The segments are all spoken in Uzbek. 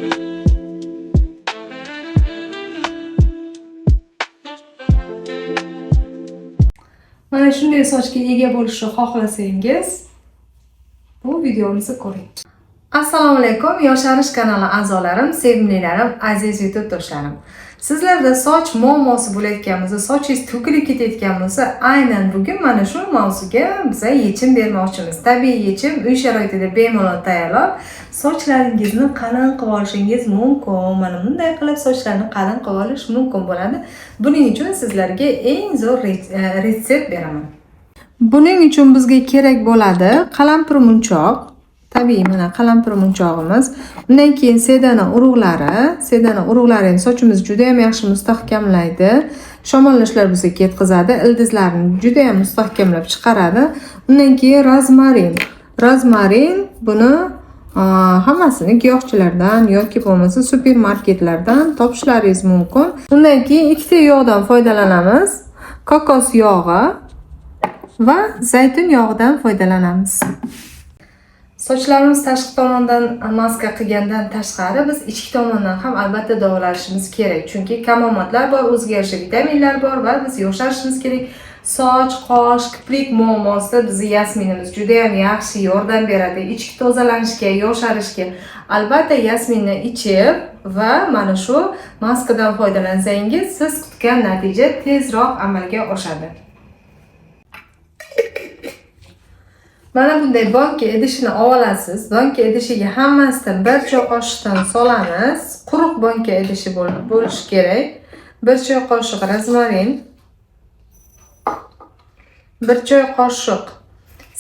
Mana shunday sochga ega bo'lishni xohlasangiz, bu videomizni ko'ring. Assalomu alaykum, Yosharish kanali a'zolarim, sevimlilarim, aziz YouTube do'stlarim. Sizlarda soch muammosi bo'layotgan bo'lsa, sochingiz to'kilib ketayotgan bo'lsa, aynan bugun mana shu mavzuga biza yechim bermoqchimiz. Tabiiy yechim uy sharoitida bemalol tayyorlab, sochlaringizni qalin qilib olishingiz mumkin. Mana bunday qilib sochlarni qalin qilib olish mumkin bo'ladi. Buning uchun sizlarga eng zo'r retsept beraman. Buning uchun bizga kerak bo'ladi qalampir munchoq, tabiiy mana qalampir munchog'imiz. Undan keyin sedana urug'lari, sedana urug'lari ham sochimizni juda ham yaxshi mustahkamlaydi. Shamollashlar bo'lsa ketkazadi, ildizlarni juda ham mustahkamlab chiqaradi. Undan keyin rozmarin. Rozmarin buni hammasini giyohchilardan yoki bo'lmasa supermarketlardan topishlaringiz mumkin. Undan keyin ikkita yog'dan foydalanamiz. Kokos yog'i va zaytun yog'idan foydalanamiz. Sochlarimiz tashqi tomondan maska qilgandan tashqari biz ichki tomondan ham albatta davolashimiz kerak. Chunki kamomadlar bor, o'ziga yarasha vitaminlar bor va biz yosharishimiz kerak. Soch, qosh, kiprik muammosida bizni yasminimiz juda ham yaxshi yordam beradi. Ichki tozalanishga, yosharishga. Albatta yasminni ichib va mana shu maskadan foydalansangiz, siz kutgan natija tezroq amalga oshadi. Mana bunday bonka idishini olasiz. Bonka idishiga hammasidan bir choy qoshiqdan solamiz. Quruq bonka idishi bo'lishi kerak. 1 choy qoshiq rozmarin, 1 choy qoshiq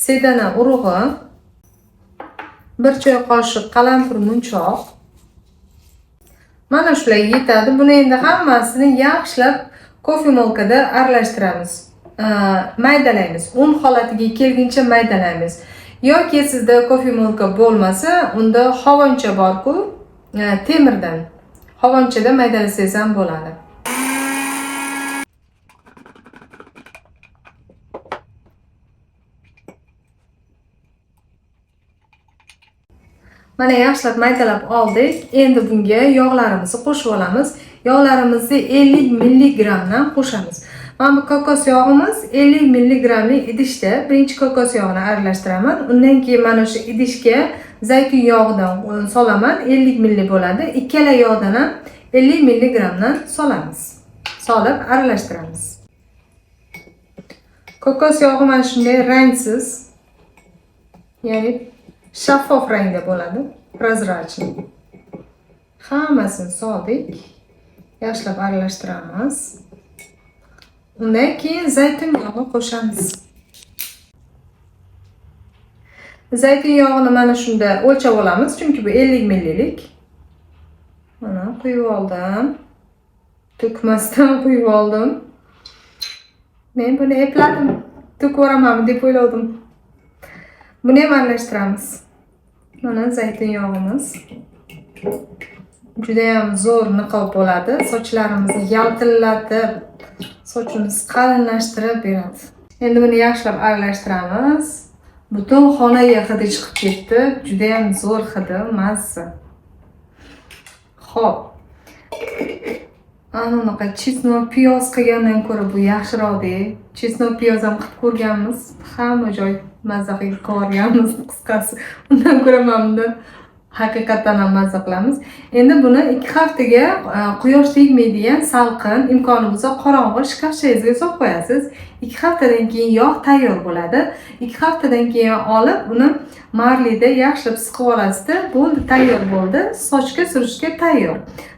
sedana urug'i, 1 choy qoshiq qalampir munchoq. Mana shular yetadi. Buni endi hammasini yaxshilab kofemolkada aralashtiramiz. Maydalaymiz. Un holatiga kelguncha maydalaymiz. Yoki sizda kofemolka bo'lmasa, unda hovoncha bor-ku, temirdan. Hovonchada maydalasangiz ham bo'ladi. Mana yaxshilab maydalab oldik. Endi bunga yog'larimizni qo'shib olamiz. Yog'larimizni 50 milligramdan qo'shamiz. Mana bu kokos yog'imiz 50 milligramlik idishda birinchi kokos yog'ini aralashtiraman. Undan keyin mana shu idishga zaytun yog'idan solaman. 50 milli bo'ladi. Ikkala yog'dan ham 50 milligramdan solamiz. Solib aralashtiramiz. Kokos yog'i mana shunday rangsiz, ya'ni shaffof rangda bo'ladi, прозрачный. Hammasini soldik. Yaxshilab aralashtiramiz. Undan keyin zaytun yog'i qo'shamiz. Zaytun yog'ini mana shunda o'lchab olamiz, chunki bu 50 millilik. Mana quyib oldim. To'kmasdan quyib oldim. Men buni epladim. To'kaveramanmi deb o'yladim. Buni ham aralashtiramiz. Mana zaytun yog'imiz. Juda ham zo'r niqob bo'ladi. Sochlarimizni yaltillatib, sochimizni qalinlashtirib beradi. Endi buni yaxshilab aralashtiramiz. Butun xonaga hidi chiqib ketdi. Juda ham zo'r hidi, mazza. Xo'p. Ana unaqa chesnok piyoz qilgandan ko'ra bu yaxshiroq-da. Chesnok piyoz ham qilib ko'rganmiz. Hamma joy mazza qilib qo'yganmiz, qisqasi. Undan ko'ra mana bunda haqiqatan ham mazza qilamiz. Endi buni 2 haftaga quyosh tegmaydigan salqin, imkoni bo'lsa qorong'i shkafchangizga solib qo'yasiz. 2 haftadan keyin yog' tayyor bo'ladi. 2 haftadan keyin olib uni marlida yaxshilab siqib olasizda, bo'ldi, tayyor bo'ldi. Sochga surishga tayyor.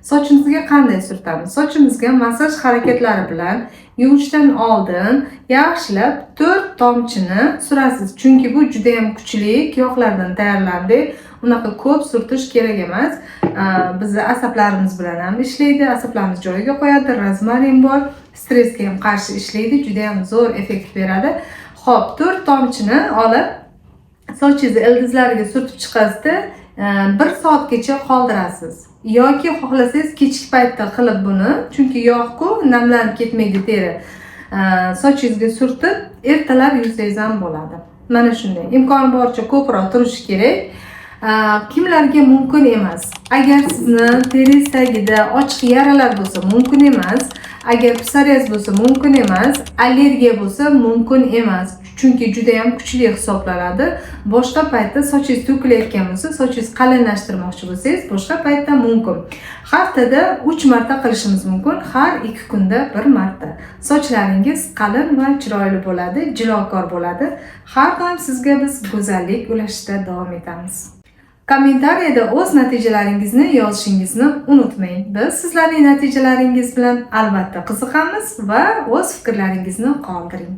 Sochimizga qanday surtamiz? Sochimizga massaj harakatlari bilan yuvishdan oldin yaxshilab 4 tomchini surasiz. Chunki bu juda ham kuchli giyohlardan tayyorlandi. Unaqa ko'p surtish kerak emas. Bizni asablarimiz bilan ham ishlaydi, asablarimiz joyiga qo'yadi, rozmarin bor, stressga ham qarshi ishlaydi, juda ham zo'r effekt beradi. Xo'p, 4 tomchini olib sochingizni ildizlariga surtib chiqasizda, 1 soatgacha qoldirasiz. Yoki xohlasangiz kechki paytda qilib buni, chunki yog'-ku namlanib ketmaydi teri. Sochingizga surtib, ertalab yuvsangiz ham bo'ladi. Mana shunday. Imkoni boricha ko'proq turish kerak. Kimlarga mumkin emas? Agar sizni teringiz tagida ochiq yaralar bo'lsa, mumkin emas. Agar psoriaz bo'lsa, mumkin emas. Allergiya bo'lsa, mumkin emas. Chunki juda ham kuchli hisoblanadi. Boshqa paytda sochingiz to'kilayotgan bo'lsa, sochingiz qalinlashtirmoqchi bo'lsangiz, boshqa paytda mumkin. Haftada 3 marta qilishimiz mumkin, har 2 kunda bir marta. Sochlaringiz qalin va chiroyli bo'ladi, jilokor bo'ladi. Har doim sizga biz go'zallik ulashishda davom etamiz. Kommentariyada o'z natijalaringizni yozishingizni unutmang. Biz sizlarning natijalaringiz bilan albatta qiziqamiz va o'z fikrlaringizni qoldiring.